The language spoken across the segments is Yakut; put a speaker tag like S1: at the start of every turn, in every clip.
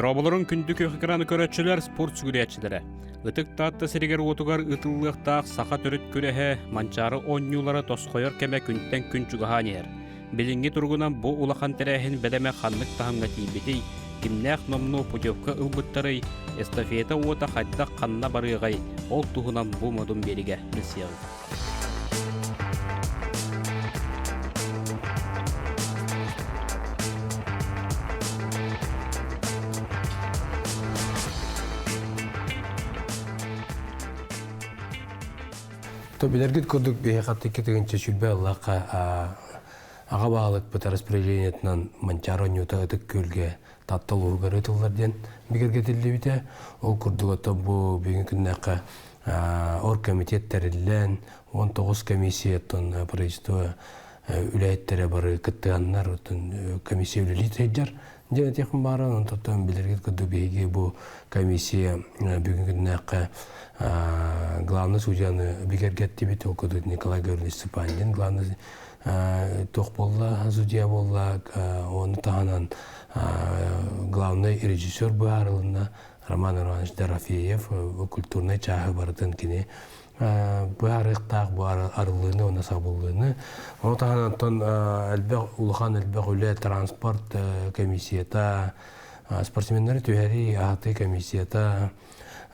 S1: Дорооболорун күндү күөх экраны көрөөччүлэр, спорт сүгүрүйээччилэрэ. Ытык Таатта сиригэр-уотугар ыытыллыахтаах саха төрүт күрэһэ Манчаары оонньуулара тосхойор кэмэ күнтэн күн чугаһаан иһэр. Билиҥҥи туругунан бу улахан тэрээһин бэлэмэ ханнык таһымҥа тиийбитий, кимнээх номнуо путевка ылбыттарый, эстафета уота хайдах ханна барыаҕай, ол туһунан бу модун биэригэ билсиэҕиҥ.
S2: То билэргит курдук биһиэхэ тикки тыгынча сүүрбэ ыллахха аҕа баһылыкпыт распоряжениетынан Манчаары оонньуута Ытык Күөлгэ таптал уһугар ыытыллар диэн бигэргэтиллибитэ. Ол курдук оттон бу бүгүн күннээххэ оргкомитет тэриллэн, 19 комиссияттан правительство үлэһиттэрэ бары кыттыганнар, оттон комиссия үлэлии сылдьар. Дьэ этиэхпин баара, онтон билэргит курдук биһиги бу комиссия бүгүн күннээххэ главный судьяны бигэргэттибит, ол курдук Николай Гаврилович Степанин главный туох буолла, судья буолла, ону таһынан главный режиссер быһаарылынна Роман Иванович Дорофеев культурнай чааһы барытын кини быһаарыахтаах бу арыллыыны уонна сабыллыыны. Ону таһынан оттон элбэх улахан элбэх үлэ транспорт комиссията, спортсменнары түһэрии аһатыы комиссията,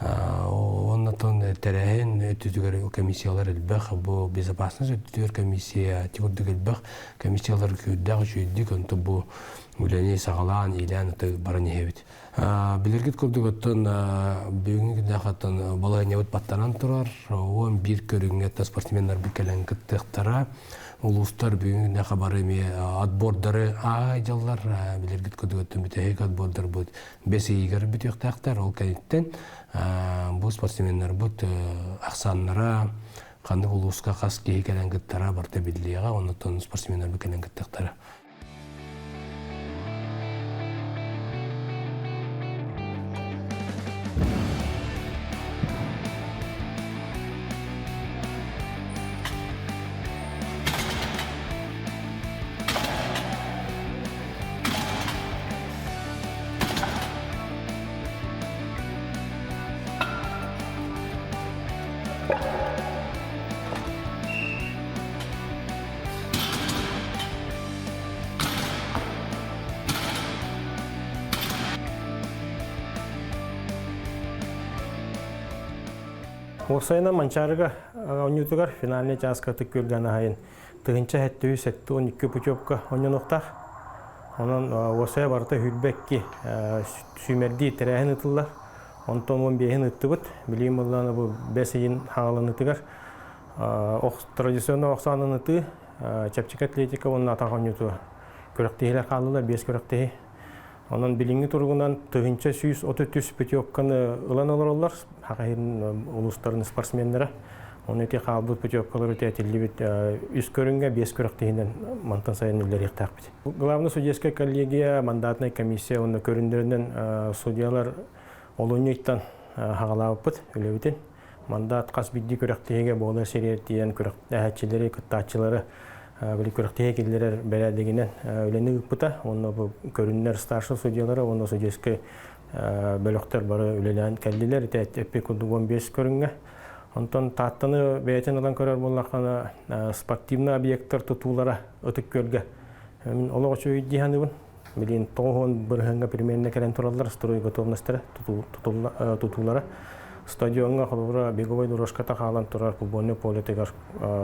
S2: уонна оттон тэрээһин өттүтүгэр комиссиялар элбэх, бу безопасность өттүтүгэр комиссия, ити курдук элбэх комиссиялар күүрдээх үчүгэйдик онтон бу үлэни саҕалаан, иилээн баран иһэбит. Билэргит курдук оттон бүгүҥҥү күннээх оттон балаһыанньабыт баттанан турар. 11 көрүҥҥэ спортсменнарбыт кэлэн кыттыахтара. Улуустар бүгүҥҥү күннээх бары эмиэ отбордары ааһа дьаллар. Билэргит курдук оттон бүтэһик отбордарбыт бэс ыйыгар бүтүөхтээхтэр. Ол кэнниттэн бу спортсменнарбыт ахсааннара ханнык улууска хас киһи кэлэн кыттара барыта биллиэҕэ. Оннуттан спортсменнарбыт кэлэн кыттыахтара.
S3: Уопсайынан Манчаарыга оонньуутугар финальнай чааска Ытык Күөлгэ анаһайын 1772 путевка оонньонуохтаах. Онон уопсайа барыта 22 сүүмэрдии тэрээһин ыытыллар. Онтон 15-ин ыыттыбыт. Билигин буоллаҕына бу бэс ыйын хааланыытыгар традиционно охсоонун ытыы, чэпчэки атлетика уонна атах оонньууту күрэхтэһиилэр хааллылар, биэс күрэхтэһии. Онон билиҥҥи туругунан 1133 путевканы ылан олороллор Хахайын улуустарын спортсменнара. Оны ити хаалбыт путевкалары тэтиллибит үс көрүҥҥэ биэс күрэхтэһиинэн мантан сайын үллэриэхтээхпит. Главный судейская коллегия, мандатная комиссия уонна көрүннэринэн судьялар олунньуттан хаҕалаабыппыт үлэбитин. Мандат хас биирдии күрэхтэһиигэ буолар сиригэр тиийэн күрэхтэһээччилэри, кыттааччылары били күрэхтэһии киллэрэр бэрээдэгинэн үлэни ыыппыта. Уонна бу көрүннэр старшай судьялара уонна судейскай бөлөхтөр бары үлэлээн кэллилэр. Ити эппит курдук 15 көрүҥҥэ. Онтон Тааттаны бэйэтин ылан көрөр буоллаххына, спортивный объектар тутуулара Ытык Күөлгэ мин олох үчүгэй дии саныыбын. Билигин 90 бырыһыаҥҥа примерно кэлэн тураллар строй готовностара тутуулара. Стадиоҥҥа холобура беговой дорожката хаалан турар футбольный полетыгар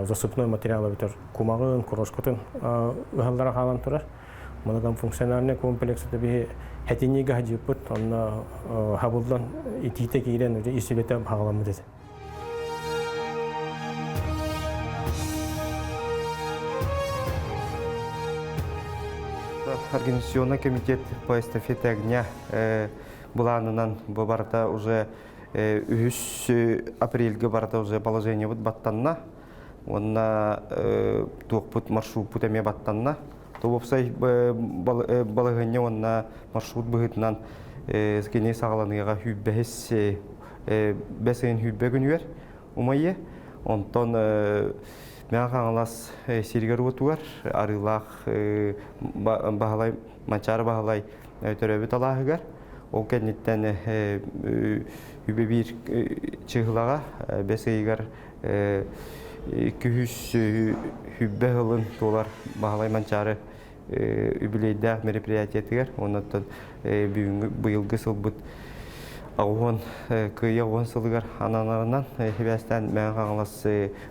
S3: засыпной материал эбэтэр кумаҕын, крошкатын ыһаллара хаалан турар. Манаган функциональный комплекс это биһи хэтинигэ хадьыппыт, онно хабыллан итиитэ киирэн ис үлэтэ хаҕаламмыт этэ.
S4: Организационный комитет по эстафете огня былаанынан бу барыта уже үһүс апрельга барыта уже положениебыт баттанна уонна туохпут маршруппут эмиэ баттанна уопсай балаһыанньа уонна маршрут быһыытынан кини саҕаланыаҕа сүүрбэһис бэс ыйын сүүрбэ күнүгэр умайы онтон Мэҥэ Хаҥалас сиригэр-уотугар Арыылаах Баһылай Манчаары Баһылай төрөөбүт алааһыгар. Ол кэнниттэн үбэ биир чыһылаҕа бэс ыйыгар күһүс хүббэ сылын туолар Баһылай Манчаары үбүлүөйдээх мероприятиетыгар оннуттан бүгүҥҥү быйылгы сылбыт аҕуһуон кыайыы аҕуһуон сылыгар ананарынан сибээстээн Мэҥэ Хаҥалас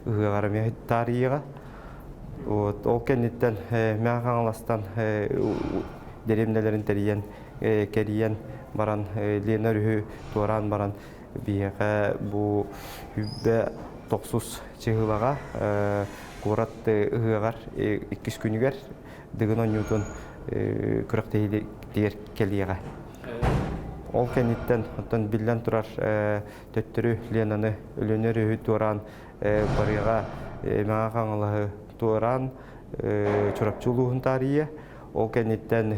S4: ыһыаҕар эмиэ таарыйыаҕа. Вот ол кэнниттэн Мэҥэ Хаҥаластан дэриэбинэлэрин тэрийэн кэрийэн баран Лена өрүһү туораан баран биһиэхэ бу үбэ тохсус чыһылаҕа куорат ыһыаҕар иккис күнүгэр Дыгын оонньуутун күрэхтэһиитигэр кэлиэҕэ. Ол кэнниттэн оттон биллэн турар төттөрү Ленаны Өлүөнэ өрүһү туораан барыаҕа Мэҥэ Хаҥалаһы туораан Чурапчы улууһун таарыйыа. Ол кэнниттэн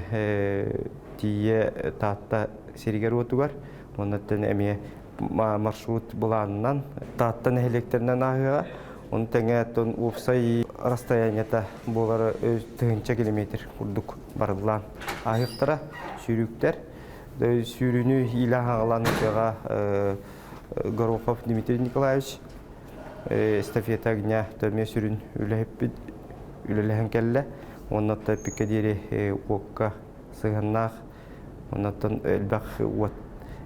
S4: тиийэ Таатта сиригэр-уотугар уонна эмиэ маршрут былаанынан Таатта нэһилиэктэринэн ааһыаҕа. Ону тэҥэ оттон уопсай расстояниета буолара тыһыынча километр курдук барыллаан ааһыахтара сүүрүүктэр. Сүүрүүнү иилээн-хаҕалаан ыытыаҕа Горохов Дмитрий Николаевич эстафета огня эмиэ сүрүн үлэһиппит үлэлэһэн кэллэ. Уонна эппиккэ диэри уокка сыһыаннаах Оннуттан элбэх уот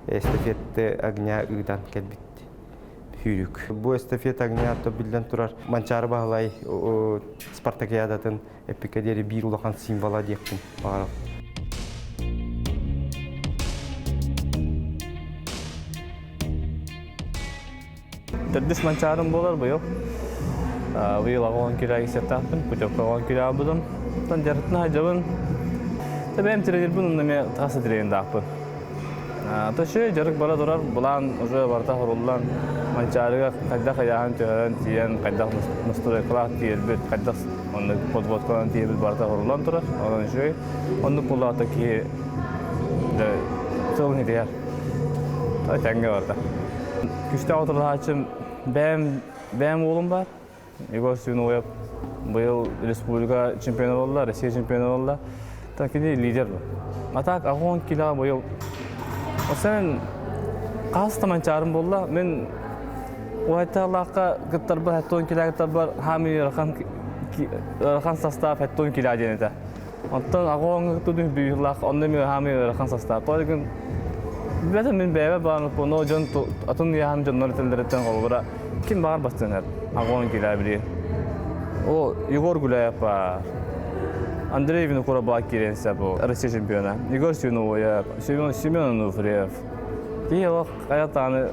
S4: эстафета огня ыытан кэлбит сүүрүк. Бу эстафета огня биллэн турар Манчаары Баһылай спартакиадатын эппиккэ диэри биир улахан символа диэхпин баҕарабын.
S5: Төрдүс манчаарым буолар быйыл. Быйыл аҕа кирээги сыттаахпын, путевка оҕон кирэабытым. Оттон дьарыктана сылдьабын. Бэйэм тренербин онно эмиэ хас да тренердаахпын. То дьарык бара турар, былаан уже барыта хоруллан, Манчаарыга хайдах ыйааһын түһэрэн тиийэн, хайдах настройкалаах тиийэрбит, хайдах оннук подводкалаан тиийэрбит барыта хоруллан турар. Онон үчүгэй. Оннук буоллаҕа киһи сылын итийэр. Тэҥҥэ барда. Күстээх отурдааччым бэйэм бэйэм уолум бар. Егор Свиноев быйыл республика чемпиона буолла, Россия чемпиона буолла. Так кини лидер. А так аҕыс килоҕа быйыл Осен хас да манчаарым буолла. Мин уһайталаахха кыттарбар 70 кило кыттарбар хаамыы ыарахан ыарахан состав 70 кило диэн этэ. Оттон аҕоҥ тудун бүүһүлаах онно эмиэ хаамыы ыарахан састаап. Ол гын билбэтим мин бэйэбэ баҕарбыппын, ол дьон атын ыйааһын дьоннор этэллэриттэн холобура ким баҕар бастыҥар аҕоҥ килээ били. О Егор Гуляев баар. Андрей Винокуров баар киирэн сөп Россия чемпиона. Егор Свиновоев, Семен Семен Ануфриев. Киһи олох хайа даҕаны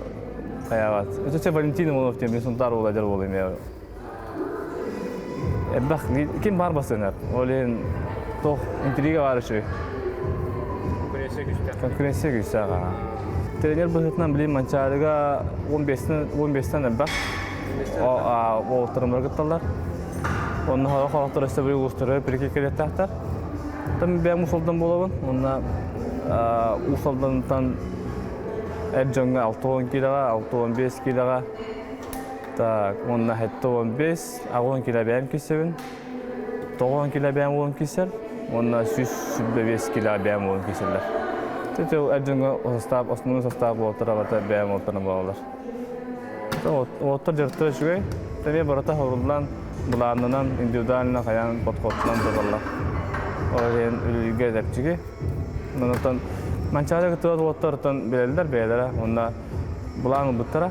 S5: хайаабат. Өтөчө Валентин Иванов диэн Сунтаар уола эдэр уол эмиэ Элбэх ким баар бассыынар. Ол иһин туох интрига баар үчүгэй.
S1: Конкуренция күүстээх.
S5: Конкуренция күүстээх. Тренер быһыытынан билим Манчаарыга 15-тен 15-тен элбэх уолаттарымар кытталлар. Онно хорох хорохтор өссө били улуустары прикрепкэлиэхтээхтэр. Там бэйэм Уус Алдан буолабын. Онно Уус Алдантан эр дьоҥҥо 60 киилэҕэ, 65 киилэҕэ Так, уонна 75, 80 кило бэйэм киссэбин. 90 кило бэйэм уолум киссэр, уонна 125 кило бэйэм уолум киссэллэр. Ити эр дьоҥҥо состав, основной состав уолаттара барыта бэйэм уолаттарым буолаллар. Уолаттар дьарыктара үчүгэй. Эмиэ барыта хоруллан, былааннанан, индивидуально хайаан подходтунан тураллар. Ол иһин үлэлииргэ чэпчэки. Онтон Манчаары кыттыбат уолаттартан билэллэр бэйэлэрэ. Уонна былаан ылбыттара.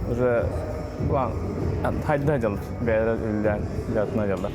S5: Уже план хайда дьаллар, бэйэлэрэ үлэлээн дьаатына дьаллар.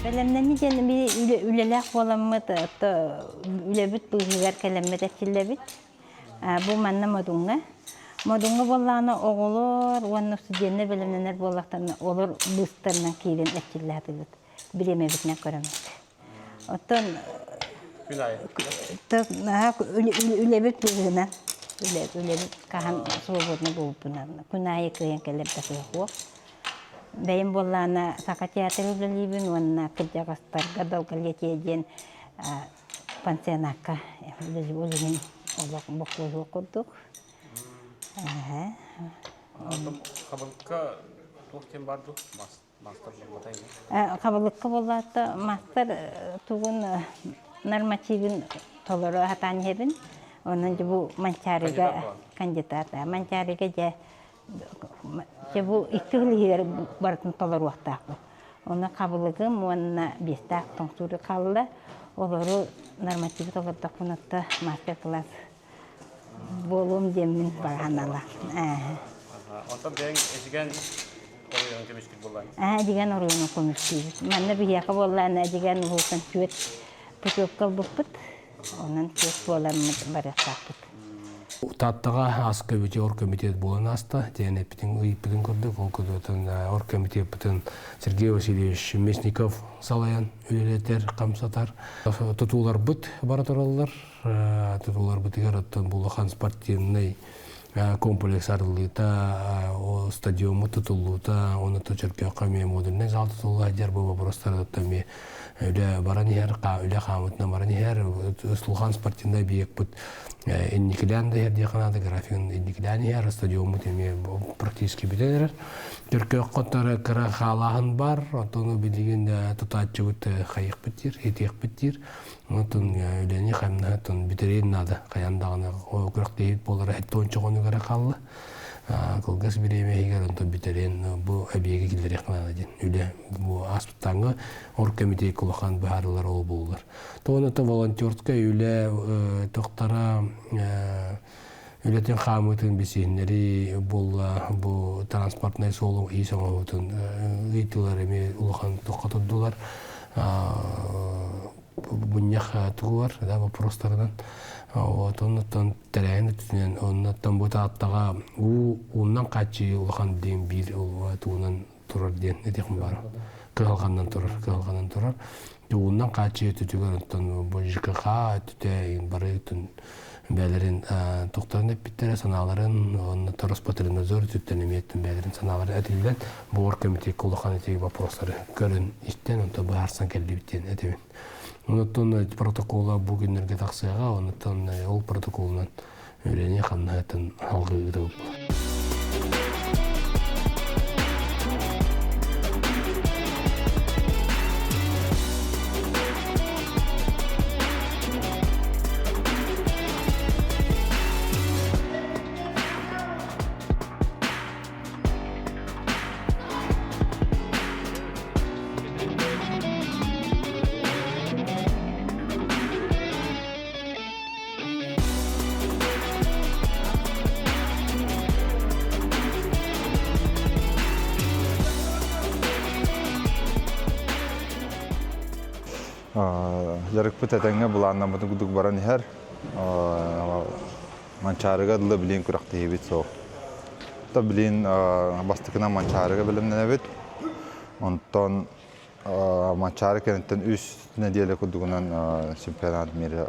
S6: Бэлэмнэнии диэн үлэлээх буоламмыт, үлэбит быыһыгар кэлэммит эрчиллэбит. Бу манна Модуҥҥа. Модуҥҥа буоллаҕына оҕолор уонна студеннар бэлэмнэнэр буоллахтарына олор быыстарынан киирэн эрчиллэ сатыыбыт. Бириэмэбитинэн көрөммүт. Оттон
S1: Күн аайы.
S6: Үлэбит быыһынан үлэбит хаһан свободно буолбуппунан күн аайы кыайан кэлэр да кыах Бэйэм буоллаҕына Саха театры үлэлиибин уонна кырдьаҕастарга долголетие диэн пансионакка үлэлиибин ол иһин олох бокуойуох курдук.
S1: Хабылыкка туох диэн баар дуу?
S6: Хабылыкка буоллаата мастер тугун нормативын толору сатаан иһэбин. Онон дьэ бу Манчаарыга кандидат. Манчаарыга дьэ дьэ бу икки сыл иһигэр барытын толоруохтаахпын. Ону хабылыгым уонна биэстээх тоҥсууру хаалла. Олору нормативы толордохпуна мастер-класс буолуом диэммин баҕаналар.
S1: Онтон бэйэҥ Эдьигээн оройуонун көмүскүүр буоллаҕыҥ?
S6: Эдьигээн оройуонун көмүскүүбүт. Манна биһиэхэ буоллаҕына Эдьигээн улууһуттан түөрт путевка ылбыппыт. Онон түөрт буоламмыт барыахтаахпыт.
S2: Тааттаҕа ааска бүтэ оргкомитет буолан ааста. Диэн эппитин ыйыппытын курдук, ол курдуктан оргкомитеппытын Сергей Васильевич Местников салайан үлэлэтэр, хамсатар. Тутууларбыт бара тураллар. Тутууларбытыгар оттон бу улахан спортивнай комплекс арыллыыта, стадиоммут тутуллуута, уонна Чөркөөххө эмиэ модульнай зал тутулла сылдьар бу боппуруостары эмиэ үлэ баран иһэр, үлэ хаамытынан баран иһэр. Улахан спортивнай объекпыт инникилээн да иһэр диэххэ наада, графигын инникилээн иһэр, стадиоммут эмиэ практически бүтэн эрэр. Чөркөөххө кыра хаалааһын бар, оттон билигин тутааччыбыт хайыахпыт диир, итиэхпит диир. Онтон үлэни хамнаһы бүтэриэн наада. Хайаан даҕаны күрэхтэһиит буолара сэттэ хонук эрэ хаалла. Кылгас бириэмэ иһигэр онтон бүтэриэн бу эбийиэги киллэриэх наада диэн үлэ бу ааспыттааҥҥы оргкомитет улахан быһаарыылар ол буоллар. Тоҕо волонтерскай үлэ тохтара үлэтин хаамыытын бисиһиннэри буолла бу транспортнай суолу иис оҥоһуутун ыйытыылар эмиэ улахан тохха турдулар мунньах тугугар да вопростарынан вот оннуттан тэрээһин өттүнэн оннуттан бу тааттаҕа уу ууннан хааччыйыы улахан диэн биир тугунан турар диэн этиэхпин баар кыһалҕаннан турар кыһалҕанан турар ууннан хааччыйыы өттүтүгэр оттон бу ЖКХ өттүтэ бары өттүн бэйэлэрин тохторун эппиттэрэ санааларын уонна Роспотребнадзор өттүттэн эмиэ бэйэлэрин санааларын этиллэн бу оргкомитекка улахан ити вопростары көрөн истэн онтон быһаарсан кэллибит диэн этэбин. Онуттан протокола бу күннэргэ тахсыаҕа, онуттан ол протоколунан үлэни хамнаһытын алгыы ыытыллар.
S7: Дьарыкпыт этэҥҥэ былааннаммытын курдук баран иһэр. Манчаарыга дылы билин күрэхтэһиибит суох. То билин бастакынан Манчаарыга бэлэмнэнэбит. Онтон Манчаары кэнниттэн үс нэдиэлэ курдугунан чемпионат мира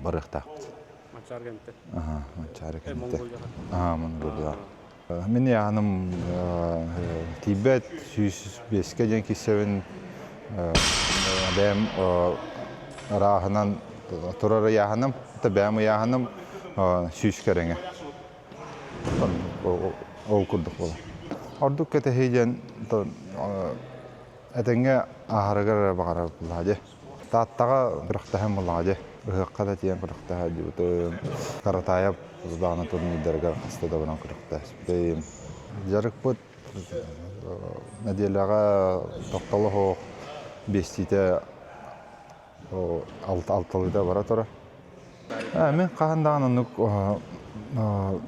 S7: барыахтаахпыт.
S1: Манчаары кэнниттэн?
S7: Манчаары кэнниттэн. Монголияҕа. Мин яаным тиийбэт 105-кэ диэн киссэбин бэйэм ырааһынан турар ыйааһыным, бэйэм ыйааһыным 100 кэриҥэ. Ол курдук буолар. Ордук кэтэһии диэн этэҥҥэ ааһарыгар эрэ баҕарар буоллаҕа дии. Тааттаҕа күрэхтэһэн буоллаҕа дии. Ыһыахха да тиийэн күрэхтэһэ дьыбытым. Каратаев даҕаны турнирдарыгар хаста да баран күрэхтэспитим. Дьарыкпыт нэдиэлэҕэ тохтоло суох биэстиитэ алталыыта бара турар. Мин хаһан даҕаны оннук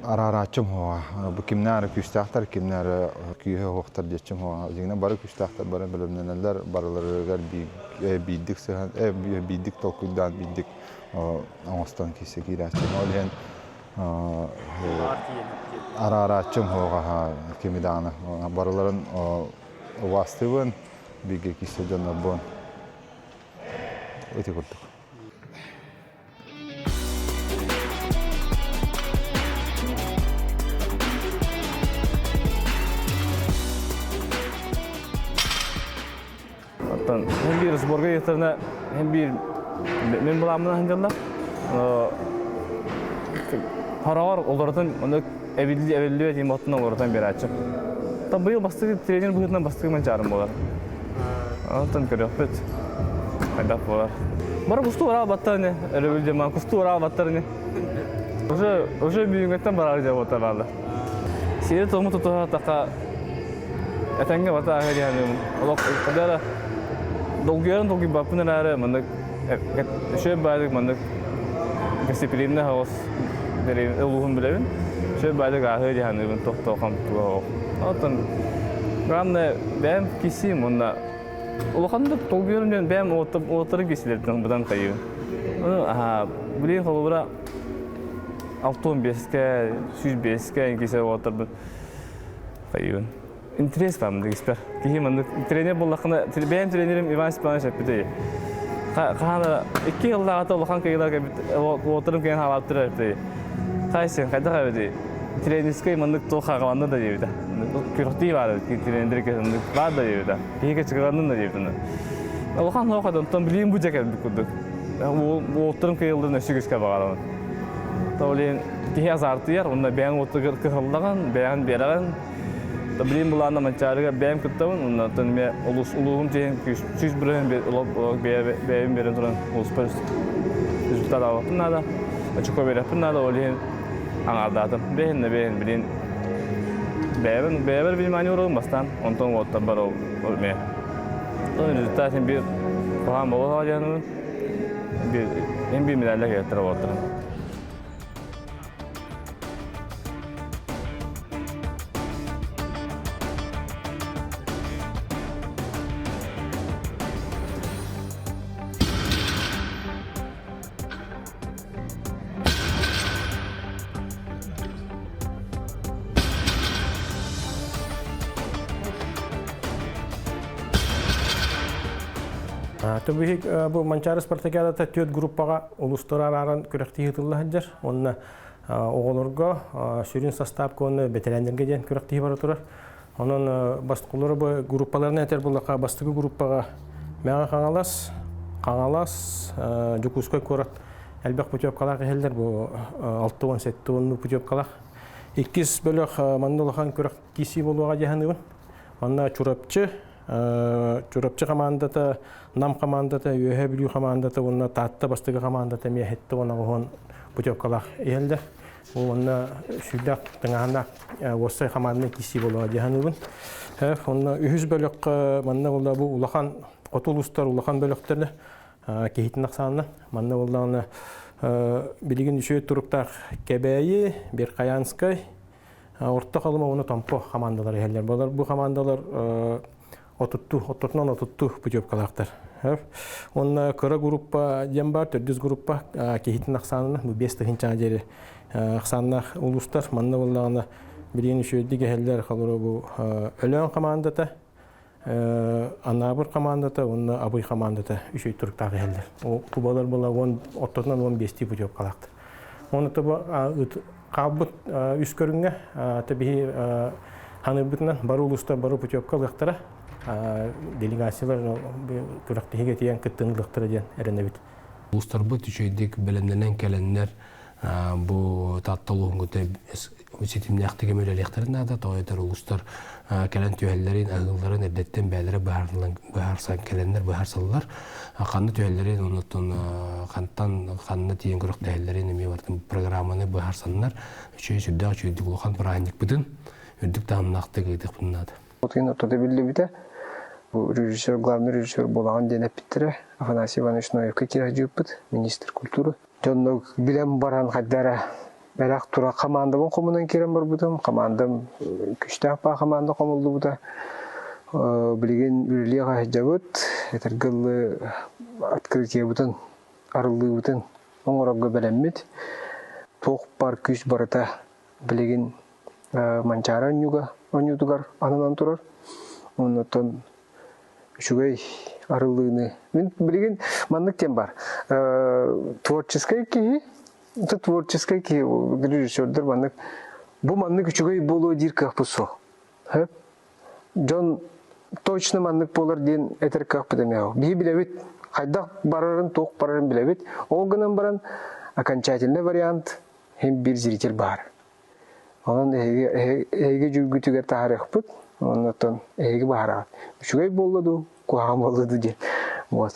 S7: араарааччым суоҕа. Бу кимнээх эрэ күүстээхтэр, кимнээх эрэ күүһэ суохтар диэччим суоҕа. Дьиҥинэн бары күүстээхтэр бары бэлэмнэнэллэр, барыларыгар биирдик сыһан, биирдик толкуйдаан, биирдик оҥостон киирсэ киирээччим. Ол иһин араарааччым суоҕа кими даҕаны. Барыларын убаастыыбын. бииргэ киирсэр дьоннорбун ити курдук.
S5: Оттон һин биир сборга ыйыттарына һин биир мин былааммынан сылдьаллар. Хороҕор олоротун ону эбилли эбиллибэт иһин оттон олоротон биэрээччи. Оттон быйыл бастакы тренер быһыытынан бастакы манчаарым буолар. Оттон көрүөхпүт. Хайдах буолар. Бары кустуу араалбаттар ини, өрөбүл диэн кустуу араалбаттар ини. Уже уже бүгүҥҥүттэн барар дьэ буолта бааллар. Сири туому тутуһа этэҥҥэ бата аһы диһаныым. Олох кадара долгуйарын долгуйбаппын эрээри маннык үчүгэй баайдык маннык гостеприимный хаос улууһун билэбин. Үчүгэй баайдык ааһыы диһаныыбын тохтоохом туга Оттон главное бэйэм кисиим уонна улаханнык долгуйарым диэн бэйэм уоттарын кисилэртэн быдан хайыым. Ону аха билигин холобура 65-кэ, 105-кэ кисе уоттарбын хайыыбын. Интерес баамын дэгиспэр. Киһи маннык тренер буоллаххына, бэйэм тренерим Иван Степанович эппитий. Хаһан икки сыллааҕыта улахан кыайыылар кэлбит уоттарым кэлэн хаалааттар эппитий. Хайсын, хайдах эбитий? Тренерскэй маннык туох хааланна да диэбитэ. Күрэхтии баар эбит, тренердэр маннык баар да диэбитэ. Киһи кычыгыланнын да диэбитэ. Улахан суох онтон билигин бу дьэ кэлбит курдук. Уолаттарым кыайылларын өссө күүскэ баҕарабын. Ол киһи азартыйар, уонна бэйэҥ уоттугар кыһаллаҕын, бэйэҕин биэрэҕин. Билигин былаана Манчаарыга бэйэм кыттабын, уонна оттон эмиэ улуус улууһум тиһин 100% бэйэбин биэрэн туран улууспар результат аҕалыахпын наада, очко биэриэхпин наада, ол иһин аҥаардаатым. Бэйэн да бэйэн билигин бэйэбин бэйэбэр внимание уурабын бастаан, онтон уоттарбар ол эмиэ. Результат биир куһаҕан буолуо диэн биир биир медаллар кэлэттэр уолаттарым.
S3: Түбүһүк бу Манчаары спартакиадата түөрт группаҕа улуустары арааран күрэхтии ыытылла сылдьар. Уонна оҕолорго сүрүн састаапка уонна бэтэрээннэргэ диэн күрэхтии бара турар. Онон бастакылары бу группаларынан этэр буоллахха бастакы группаҕа Мэҥэ Хаҥалас, Хаҥалас, Дьокуускай куорат элбэх путевкалаах иһэллэр бу 60-70 путевкалаах. Иккис бөлөх манна улахан күрэх киирсии буолуоҕа дии саныыбын. Манна Чурапчы, Чурапчы хамаандата, Нам хамаандата, Үөһээ Бүлүү хамаандата уонна Таатта бастакы хамаандата эмиэ 78 путевкалаах иһэллэр. Уонна сүрдээх тыҥааһыннаах уопсай хамаанданы киирсии буолуоҕа дии саныыбын. Онно үһүс бөлөххө манна буолла бу улахан хоту улуустар улахан бөлөхтөрө киһитин ахсаанынан. Манна буоллаҕына билигин үчүгэй туруктаах Кэбээйи, Верхоянскай, Орто Халыма уонна Томпо хамаандалар иһэллэр. Балар бу хамаандалар отуттуу, оттотунан отуттуу путевкалаахтар. Уонна кыра группа диэн бар, төрдүс группа киһитин ахсаанынан бу 5 тыһыынчаҕа диэри ахсааннаах улуустар. Манна буоллаҕына билигин үчүгэйдик иһэллэр холобура бу Өлөөн хамаандата, Анаабыр хамаандата уонна Абый хамаандата үчүгэй туруктаах иһэллэр. Кубалар була уон оттотунан 15-тии путевкалаахтар. Уонна хаалбыт үс көрүҥҥэ биһи ханыырбытынан бары улуустар бары путевка ылыахтара, делегациялар күрэхтэһиигэ тиийэн кыттыыны ылыахтара диэн эрэнэбит.
S2: Улуустарбыт үчүгэйдик бэлэмнэнэн кэлэннэр бу Таатта улууһун ситимнээхтик үлэлиэхтэрин наада. Тоҕо этэр улуустар кэлэн түһэллэрин, аһыылларын эрдэттэн бэйэлэрэ быһаарсан кэлэннэр быһаарсаллар. Ханна түһэллэрин, оннуттан хантан ханна тиийэн күрэхтэһэллэрин эмиэ барытын программаны быһаарсаннар үчүгэй сүрдээх үчүгэйдик улахан бырааһынньыкпытын үрдүк таһымнаахтык ыытыахпытын наада.
S8: Отын ортото биллибитэ. Бу режиссер, главный режиссер буолаҕын диэн эппиттэрэ. Афанасий Иванович Ноевка киирэ министр культуры. Дьонно билэн баран хайдара бэлэх тура хамаандабын хомунан киирэн барбытым. Хамаандам күштээх баа хамаанда хомуллубута. Билигин үлэлиэх сылдьабыт. Этэргэ дылы открытиебытын, арыллыыбытын оҥорорго бэлэммит. Туох бар күүс барыта билигин Манчаары онньуга онньуутугар ананан турар. Оннуттан Үчүгэй арыллыыны. Мин билигин маннык диэн бар. Творческай киһи, творческай киһи режиссердер маннык бу маннык үчүгэй буолуо диир кыахпыт суох. Дьон точно маннык буолар диэн этэр кыахпыт эмиэ. Биһи билэбит, хайдах барарын, туох барарын билэбит. Ол гынан баран окончательный вариант хим бир зритель баар. Онон эһиги эһиги дьүүлгүтүгэр таһаарыахпыт, оннуттан эһиги баһараҕыт. Үчүгэй буолла дуу, куһаҕан буолла дуу диэн. Вот.